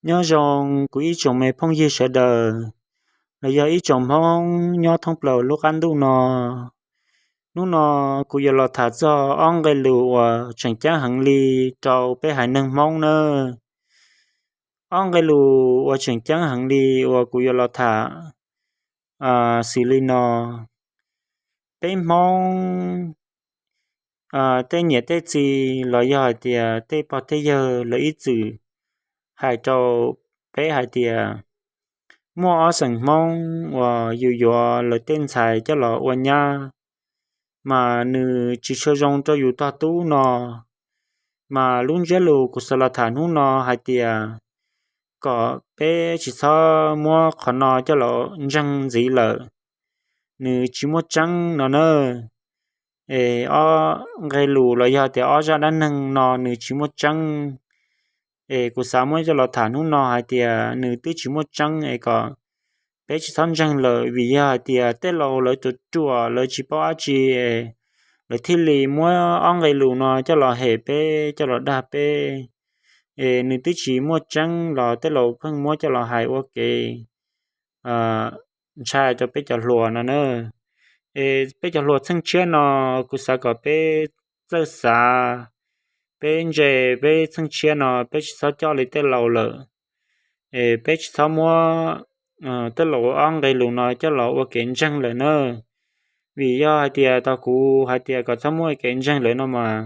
Nyob zoo kuv ib tsoom me phooj ywg sawv daws, los yog ib tsoom Hmoob nyob thoob plaws lub qab ntuj no. Hnub no kuv yuav los tham txog ob nqe lus uas tseem ceeb heev li rau peb haiv neeg Hmoob nawb. Ob nqe lus uas tseem ceeb heev li uas kuv yuav los tham xws li no: Peb Hmoob tej niam tej txiv los yog hais tias tej pog tej yawg lawv ib txwm hais rau peb hais tias muaj ob xeem Hmoob uas yus yuav lawv tej ntxhais coj los ua nyab, mas nws tsis tshua zoo rau yus tog tub no. Mas lub ntsiab lus kuv xav los tham hnub no hais tias kom peb tsis txhob muab qhov no coj los ntseeg ntxiv lawm, nws tsis muaj tseeb no na. Es ob nqe lus los yog tias ob zaj dab neeg no nws tsis muaj tseeb, es kuv xav muab coj los tham hnub no hais tias nws twb tsis muaj tseeb es kom peb tsis txhob ntseeg lawm, vim yog hais tias tej laus lawv ruam ruam lawv tsis paub dab tsi, lawv thiaj li muab ob nqe lus no coj los hem peb, coj los dag peb. Es nws twb tsis muaj tseeb los tej laus pheej muab coj los hais ua kev ntshai rau peb cov hluas no na. Es peb cov hluas txheej tshiab no, kuv xav kom peb txawj xav, peb ntse peb txheej tshiab no peb tsis txhob coj li tej laus lawm. Es peb tsis txhob muab tej laus ob nqe lus no coj los ua kev ntseeg lawm na. Vim yog hais tias tau kuv hais tias kom txhob muab ua kev ntseeg lawm no mas,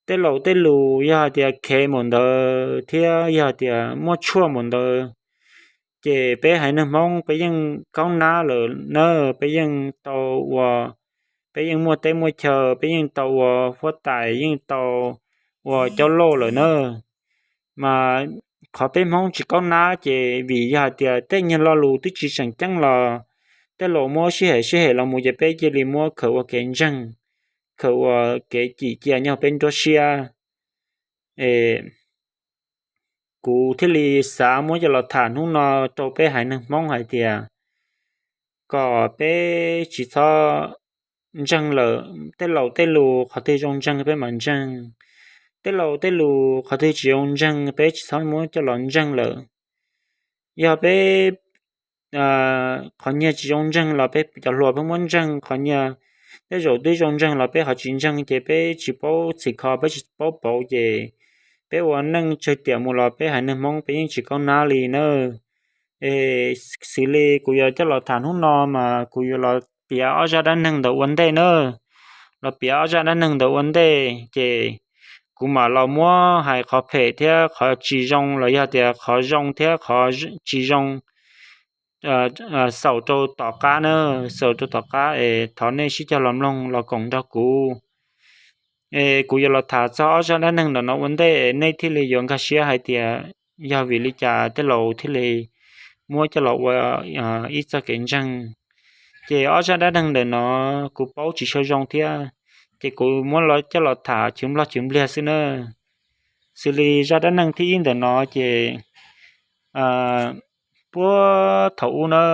tej laus tej lus yog hais tias khev mus ntawd thiab yog hais tias muaj tshuaj mus ntawd, ces peb haiv neeg Hmoob peb yeej kaub nab lawm na, peb yeej tau ua, peb yeej muaj teb muaj chaw, peb yeej tau ua huab tais, yeej tau ua caub loj lawm na. Mas qhov peb Hmoob tsis kaub nab ces vim yog hais tias tej nyuag lo lus twb tsis tseem ceeb los tej laus muab sib hem sib hem los mus ces peb cia li muab khaws ua kev ntseeg, khaws ua kev cim cia nyob peb nruab siab. Kuv thiaj li xav muab coj los tham hnub no rau peb haiv neeg Hmoob hais tias kom peb tsis txhob ntseeg lawm, tej laus tej lus qhov twg zoo ntseeg peb mam ntseeg, tej laus tej lus qhov twg tsis zoo ntseeg peb tsis txhob muab coj los ntseeg lawm. Yog peb qhov nyiag tsis zoo ntseeg los peb cov hluas peb muab ntseeg, qhov nyiag tej zaum twb zoo ntseeg los peb ho tsis ntseeg ces peb tsis paub txhim kho peb tsis paub pauv ces peb ua neej tsawg tiam mus los peb haiv neeg Hmoob peb yeej tsis kaub nab li na. Es xws li kuv yuav coj los tham hnub no mas kuv yuav los piav ob zaj dab neeg ntawd ua ntej na. Los piav ob zaj dab neeg ntawd ua ntej ces kuv mam los muab hais qhov phem thiab qhov tsis zoo los yog tias qhov zoo thiab qhov tsis zoo xaus rau tom qab na, xaus rau tom qab es thov nej sib cog los mloog los koom nrog kuv. Es kuv yuav los tham txog ob zaj dab neeg ntawm no ua ntej es nej thiaj li yuav nkag siab hais tias yog vim li cas tej laus thiaj li muab coj los ua ib txoj kev ntseeg. Ces ob zaj dab neeg ntawm no kuv paub tsis tshua zoo thiab, ces kuv muab coj los tham chwv nplog chwv npliag xwb na. Xws li zaj dab neeg thib ib ntawm no ces puag thaum ub na,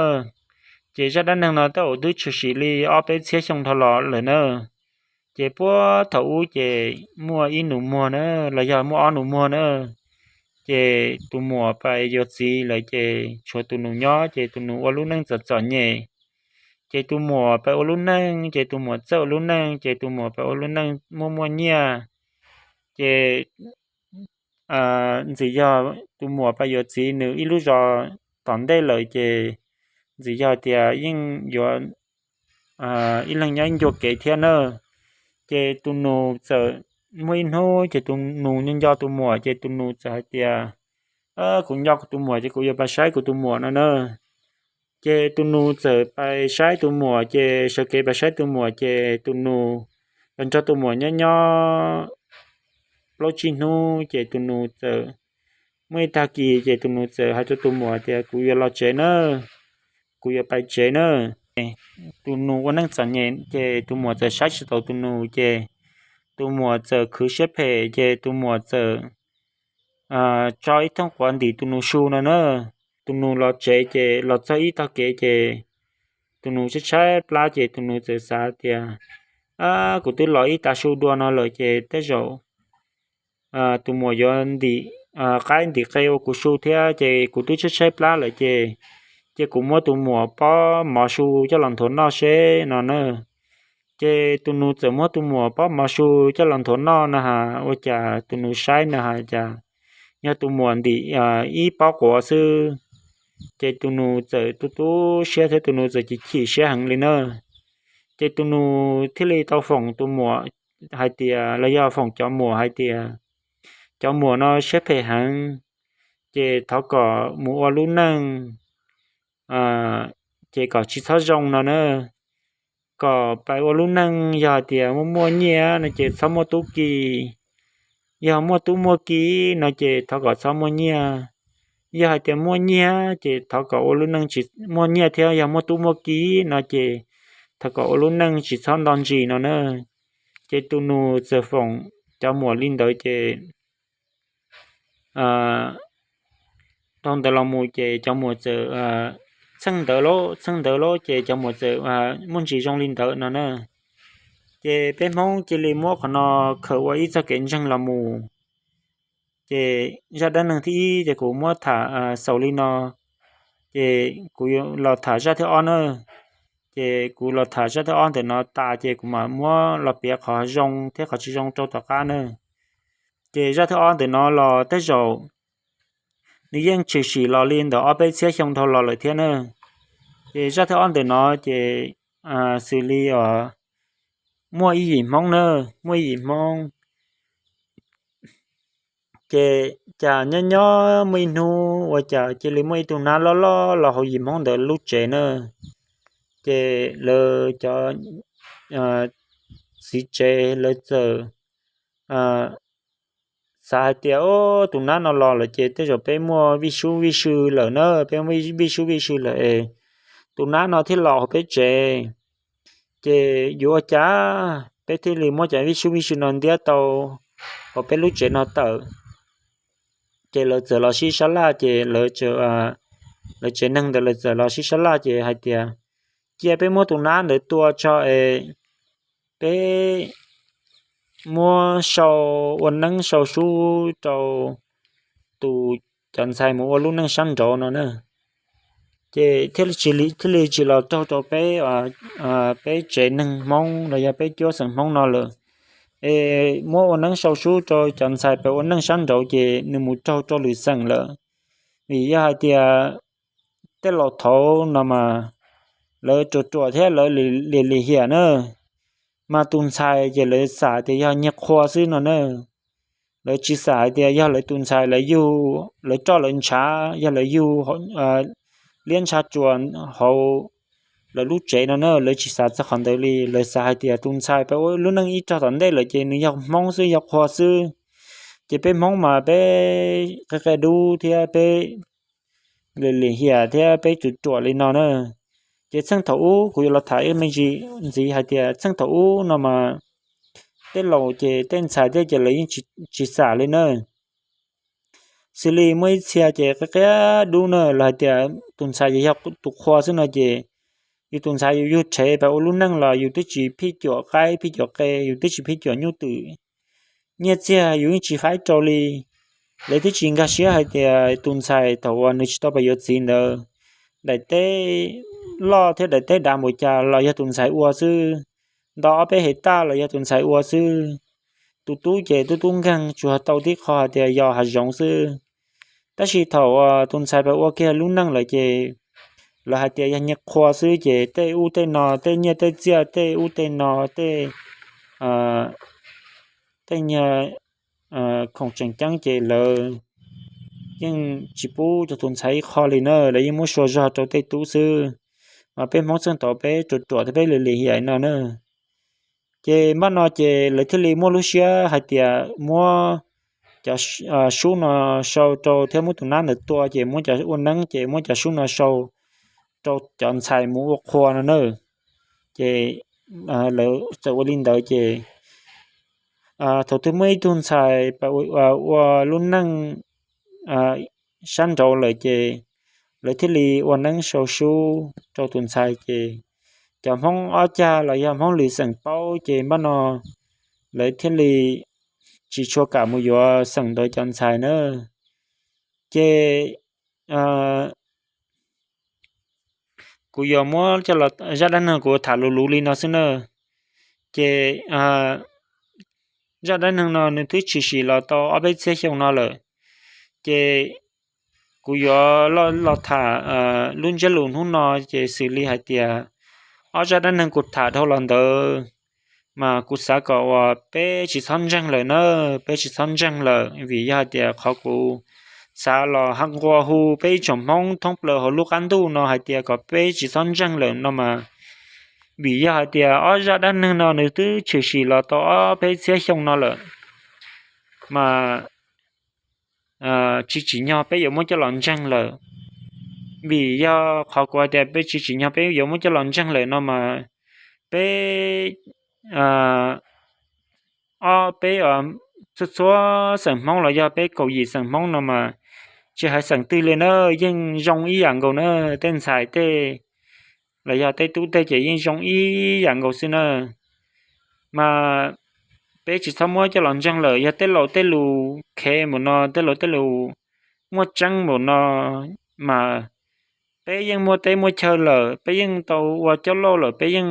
ces zaj dab neeg no twb tshwm sim li ob peb txhiab xyoo dhau los lawm na. Ces puag thaum ub ces muaj ib nus muag na, los yog muaj ob nus muag na. Ces tus muam pais yuav txiv lawm ces tshuav tus nus nyob ces tus nus ua lub neej txom txom nyem. Ces tus muam pais ua lub neej ces tus muam txawj ua lub neej ces tus muam pais ua lub neej muaj muaj nyiaj. Ces ntxim yog tus muam pais yuav txiv nws ib lub zos tom ntej lawm ces ntxim yog tias yeej yuav ib leeg nyob ib ncua kev thiab na. Ces tus nus txawm, muaj ib hnub ces tus nus nco nco tus muam ces tus nus txawm hais tias, kuv nco kuv tus muam ces kuv yuav pais saib kuv tus muam no na. Ces tus nus txawm pais saib tus muam ces sawv kev pais saib tus muam ces tus nus los nrog tus muam nyob nyob plaub tsib hnub ces tus nus txawm, muaj ib tag kis ces tus nus txawm hais rau tus muam tias kuv yuav los tsev na, kuv yuav pais tsev na. Tus nus ua neej txom nyem ces tus muam txawm saib tsis taus tus nus ces tus muam txawm khwv siab phem ces tus muam txawm tso ib thooj quav ntim tus nus su no na. Tus nus los tsev ces los txog ib tog kev ces tus nus tshaib tshaib plab ces tus nus txawm xav tias, kuv twb los ib tag su dua no lawm ces tej zaum tus muam yuav ntim qaib ntim qe ua kuv su thiab ces kuv twb tshaib tshaib plab lawm ces, ces kuv muab tus muam pob mov su coj los nthuav noj seb no na. Ces tus nus txawm muab tus muam pob mov su coj los nthuav noj no has, ua cas tus nus saib no has cas yog tus muam ntim ib pob quav xwb. Ces tus nus txawm tu tu siab thiab tus nus txawm chim chim siab heev li na. Ces tus nus thiaj li tau foom tus muam hais tias, los yog foom cov muam hais tias, cov muam no siab phem heev, ces thov kom mus ua lub neej ces kom tsis txhob zoo no na. Kom pais ua lub neej yog hais tias muaj muaj nyiaj no ces txhob muaj tub ki, yog muaj tub muaj ki no ces thov kom txhob muaj nyiaj, yog hais tias muaj nyiaj ces thov kom ua lub neej tsis muaj nyiaj thiab, yog muaj tub muaj ki no ces thov kom ua lub neej tsis txhob nto ntsis no na. Ces tus nus txawm foom cov muam li ntawd ces dhau ntawd los mus ces cov muam txawm txheej ntawd lauj, txheej ntawd lauj ces cov muam txawm muaj ntsis zoo li ntawd no na. Ces peb Hmoob cia li muab qhov no khaws ua ib txoj kev ntseeg los mus. Ces zaj dab neeg thib ib ces kuv muab tham xaus li no, ces kuv los tham zaj thib ob na. Ces kuv los tham zaj thib ob ntawm no tas ces kuv mam muab los piav qhov zoo thiab qhov tsis zoo rau tom qab na. Ces zaj thib ob ntawm no los tej zaum nws yeej tshwm sim los li ntawm ob peb txhiab xyoo dhau los lawm thiab na. Ces zaj thib ob ntawm no ces xws li os, muaj ib yim Hmoob na, muaj ib yim Hmoob ces cas nyob nyob muaj ib hnub ua cas cia li muaj ib tug nab loj loj los hauv yim Hmoob ntawd lub tsev na. Ces lawv cov txiv tsev lawv txawm xav hais tias, Tus nab no los lawm ces tej zaum peb muaj vij sub vij sw lawm na, peb muaj vij sub vij sw lawm es tus nab no thiaj los hauv peb tsev. Ces yuav ua cas peb thiaj li muab cov vij sub vij sw no ntiab tau hauv peb lub tsev no tawm? Ces lawv txawm los sib sab laj ces lawv tsev neeg ntawd lawv txawm los sib sab laj ces hais tias, Cia peb muab tus nab ntawd tua tso es peb muab sau, ua neeb sau sub rau tus, cov ntxhais mus ua lub neej sab nraud no na. Ces thiaj li tsis los raug rau peb, peb tsev neeg Hmoob los yog peb cuab xeem Hmoob no lawm. Es muab ua neeb sau sub rau cov ntxhais pem ua neej sab nraud ces nws mus raug rau lwm xeem lawm. Vim yog hais tias tej laus thaud no mas lawv ruam ruam thiab lawv lim lim hiam na, mas tus ntxhais ces lawv xav tias yog nyiag qhua xwb no na. Lawv tsis xav hais tias yog lawv tus ntxhais lawv yug, lawv roj lawv ntshav, yog lawv yug liab ntshav tsuas hauv lawv lub tsev no na, lawv tsis xav txog qhov ntawd li. Lawv xav hais tias tus ntxhais pem ua lub neej ib rog tom ntej lawm ces nws yog Hmoob xwb, yog qhua xwb. Ces peb Hmoob mas peb qia qia dub thiab peb lim lim hiam thiab peb ruam ruam li no na. Ces txheej thaum ub, kuv yuav los tham ib me ntsis ntxiv hais tias txheej thaum ub no mas tej laus ces tej ntxhais thiab ces lawv yeej tsis xam li na. Xws li muaj ib txhia ces qia qia dub na, lawv hais tias tus ntxhais yog tus qhua xwb no ces yus tus ntxhais yus yug rhev pem ua lub neej los yus twb tsis phij cuam qaib phij cuam qe, yus twb tsis phij cuam nyuj twm, nyiaj txiag yus yeej tsis faib rau li. Lawv twb tsis nkag siab hais tias tus ntxhais thaum uas nws tsis tau pes yuav txiv ntawd, daim teb loj thiab daim teb dav npaum cas los yog tus ntxhais ua xwb, nto ob peb hev taj los yog tus ntxhais ua xwb. Tus tub ces tub tub nkeeg tsuas tau tib qho hais tias yos hav zoov xwb. Tab sis thaum uas tus ntxhais pes ua kiag lub neej lawm ces lawv hais tias yog nyiaj qhua xwb ces tej ub tej no, tej nyiaj tej txiaj tej ub tej no, tej tej nyiaj khoom tseem ceeb ces lawv yeej tsis pub rau tus ntxhais ib qho li na, lawv yeej muab sua zog rau tej tub xwb. Mas peb Hmoob txheej thaum peb ruam ruam thiab peb lim lim hiam no na. Ces npaj no ces lawv thiaj li muaj lub siab hais tias muab cov sub no sau rau thiab muab tus nab ntawd tua ces muab cov ua neeb ces muab cov sub no sau rau cov ntxhais mus ua qhua no na. Ces lawv txawm ua li ntawd ces thaum twg muaj ib tug ntxhais ua lub neej sab nraud lawm ces lawv thiaj li ua neeb sau sub rau tus ntxhais ces cov Hmoob ob cag los yog Hmoob lwm xeem paub ces npaj no lawv thiaj li tsis tshua kam mus yuav xeem ntawd cov ntxhais na. Ces kuv yuav muab coj los, zaj dab neeg kuv tham luv luv li no xwb na. Ces zaj dab neeg no nws twb tshwm sim los tau ob peb txhiab xyoo no lawm. Ces kuv yuav los tham lub ntsiab lus hnub no ces xws li hais tias ob zaj dab neeg kuv tham dhau los ntawd mas kuv xav kom uas peb tsis txhob ntseeg lawm na, peb tsis txhob ntseeg lawm, vim yog hais tias qhov kuv xav los nqua hu peb ib tsoom Hmoob thoob plaws hauv lub qab ntuj no hais tias kom peb tsis txhob ntseeg lawm no mas, vim yog hais tias ob zaj dab neeg no nws twb tshwm sim los tau ob peb txhiab xyoo no lawm, mas tsis tsim nyog peb yuav muab coj los ntseeg lawm. Vim yog qhov kuv hais tias peb tsis tsim nyog peb yuav muab coj los ntseeg lawm no mas, peb ob peb txhua txhua xeem Hmoob los yog peb kaum yim xeem Hmoob no mas, tsis hais xeem twg li na, yeej zoo ib yam nkaus na, tej ntxhais tej los yog tej tub tej ces yeej zoo ib yam nkaus xwb na. Mas peb tsis txhob muab coj los ntseeg lawm, yog tej laus tej lus khev npaum no, tej laus tej lus muaj tseeb npaum no mas, peb yeej muaj teb muaj chaw lawm, peb yeej tau ua coj lauj lawm, peb yeej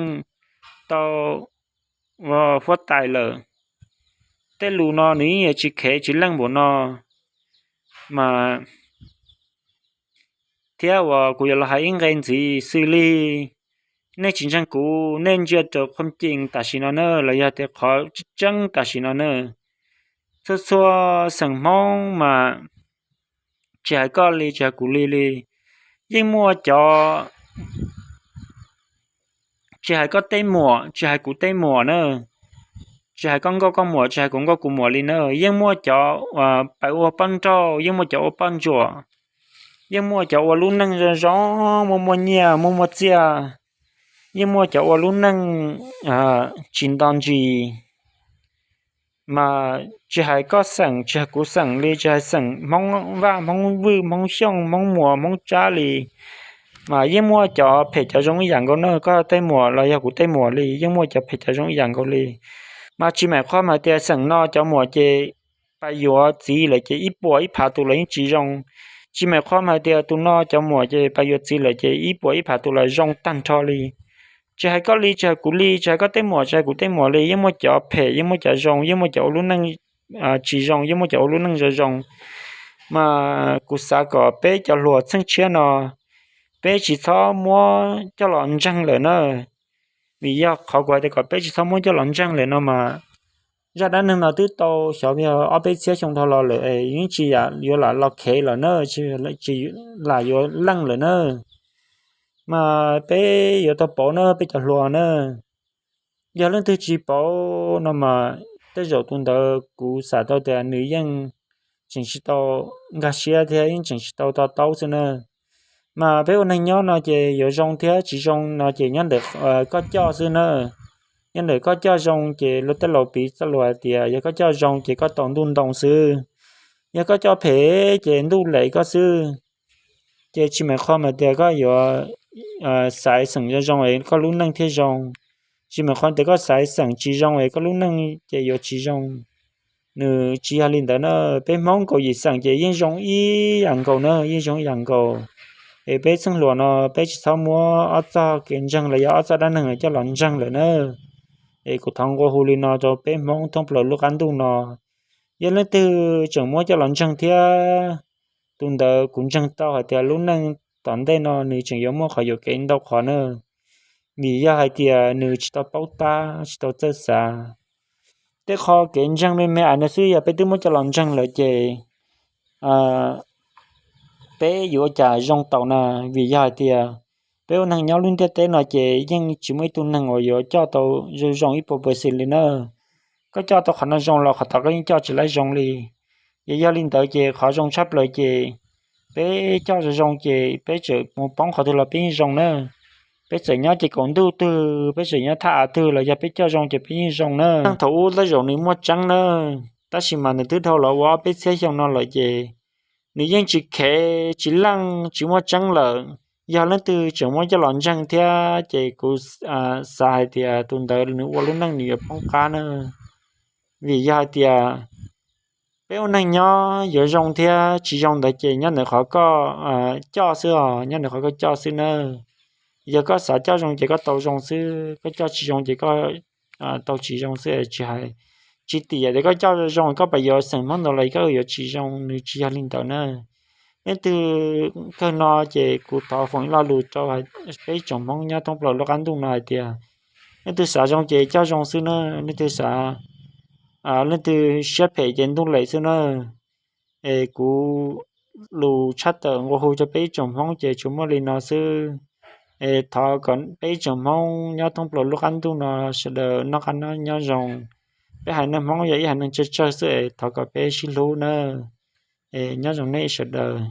tau ua huab tais lawm. Tej lus no nws yeej yuav tsis khev tsis leej npaum no mas, thiab uas kuv yuav los hais ib nqe ntxiv xws li, nej tsis ntseeg kuv, nej ntsia rau qhov tseeb tam sim no na, los yog tias qhov tseeb tam sim no na, txhua txhua xeem Hmoob mas, tsis hais koj li tsis hais kuv li li, yeej muaj cov, tsis hais koj tej muam tsis hais kuv tej muam na, tsis hais koj nkauj koj muam tsis hais kuv nkauj kuv muam li na, yeej muaj cov pais ua poj nrauj, yeej muaj cov ua poj ntsuam, yeej muaj cov ua lub neej zoo zoo, muaj muaj nyiaj muaj muaj txiaj, yeej muaj cov ua lub neej tsis nto ntsis. Mas tsis hais koj xeem tsis hais kuv xeem li, tsis hais xeem Hmoob Vaj Hmoob Vwj Hmoob Xyooj Hmoob Muas Hmoob Tsab li, mas yeej muaj cov phem cov zoo ib yam nkaus na, koj tej muam los yog kuv tej muam li yeej muaj cov phem cov zoo ib yam nkaus li. Mas tsis meem qhov mas tias xeem no cov muam ces pais yuav txiv lawm ces ib puas ib phav tus los yeej tsis zoo. Tsis meem qhov mas tias tus no cov muam ces pais yuav txiv lawm ces ib puas ib phav tus los zoo tag nrho li. Tsis hais koj li tsis hais kuv li, tsis hais koj tej muam tsis hais kuv tej muam li, yeej muaj cov phem yeej muaj cov zoo, yeej muaj cov ua lub neej tsis zoo, yeej muaj cov ua lub neej zoo zoo. Mas kuv xav kom peb cov hluas txheej tshiab no, peb tsis txhob muab coj los ntseeg lawm na. Vim yog qhov kuv hais tias kom peb tsis txhob muab coj los ntseeg lawm no mas, zaj dab neeg no twb tau xyov yog ob peb txhiab xyoo dhau los lawm, yeej tsis yam yuav lam los khev lawm na, tsis lam yuav leej lawm na. Mas peb yuav tau pauv na peb cov hluas na. Yog leej twg tsis pauv no mas, tej zaum tus ntawd kuv xav tau tias nws yeej tseem tsis tau nkag siab thiab yeej tseem tsis tau to taub xwb na. Mas peb ua neeg nyob no ces yuav zoo thiab tsis zoo no ces nyob ntawm koj coj xwb na. Nyob ntawm koj coj zoo ces luag tej laus piv txoj lus hais tias yog koj coj zoo ces koj tau ntuj ntoo xwb, yog koj coj phem ces ntuj lem koj xwb. Ces tsis meem qhov mas tias koj yuav xaiv xeem zoo zoo es koj lub neej thiaj zoo, tsis meem qhov tias koj xaiv xeem tsis zoo es koj lub neej ces yuav tsis zoo. Nws tsis yog li ntawd na. Peb Hmoob kaum yim xeem ces yeej zoo ib yam nkaus na, yeej zoo ib yam nkaus. Es peb txheej hluas no peb tsis txhob muab ob txoj kev ntseeg los yog ob txoj dab neeg coj los ntseeg lawm na. Es kuv thov nqua hu li no rau peb Hmoob thoob plaws lub qab ntuj no, yog leej twg tseem muab coj los ntseeg thiab, tus ntawd kuv ntseeg tau hais tias lub neej tom ntej no nws tseem yuav muaj qhov yuam kev ntau qhov na. Vim yog hais tias nws tsis tau paub tab tsis tau txawj xav. Tej qho kev ntseeg me me ais no xwb yog peb twb muab coj los ntseeg lawm ces peb yuav ua cas zoo tau na. Vim yog hais tias peb ua neeg nyob lub ntiaj teb no ces yeej tsis muaj ib tug neeg uas yuav coj tau zoo zoo ib puas percent li na. Koj coj tau qhov no zoo los qhov tom koj yeej coj tsis laib zoo li. Ces yog li ntawd ces qhov zoo tshaj plaws ces peb coj zoo zoo ces peb txawm mus poob qhov twg los peb yeej zoo na. Peb txawm nyob ces kaum ntuj twg, peb txawm nyob thaj av twg los yog peb coj zoo ces peb yeej zoo na. Thaum ub tej zaum nws muaj tseeb na, tab sis mas nws twb dhau los ua ob peb txhiab xyoo no lawm ces nws yeej tsis khev tsis leej tsis muaj tseeb lawm. Yog leej twg tseem muab coj los ntseeg thiab ces kuv xav hais tias tus ntawd nws ua lub neej nws yuav poob qab na. Vim yog hais tias peb ua neeg nyob yuav zoo thiab tsis zoo ntawd ces nyob ntawm qhov koj coj xwb os, nyob ntawm qhov koj coj xwb nawb. Yog koj xav coj zoo ces koj tau zoo xwb, koj coj tsis zoo ces koj tau tsis zoo xwb. Tsis hais, tsis tim yam tias koj coj zoo koj pab yuav xeem Hmoob ntau los koj yuav tsis zoo, nws tsis yog li ntawd na. Leej twg, kawg no ces kuv thov foom ib lo lus rau peb tsoom Hmoob nyob thoob plaws lub qab ntuj no hais tias, leej twg xav zoo ces coj zoo xwb na, leej twg xav, leej twg siab phem ces ntuj lem xwb na. Es kuv lus tshaj tawm nqua hu rau peb tsoom Hmoob ces tsuas muaj li no xwb. Es thov kom peb tsoom Hmoob nyob thoob plaws lub qab ntuj no sawv daws noj qab nyob zoo. Peb haiv neeg Hmoob yog ib haiv neeg tsawg tsawg xwb es thov kom peb sib hlub nawb. Es nyob zoo nej sawv daws.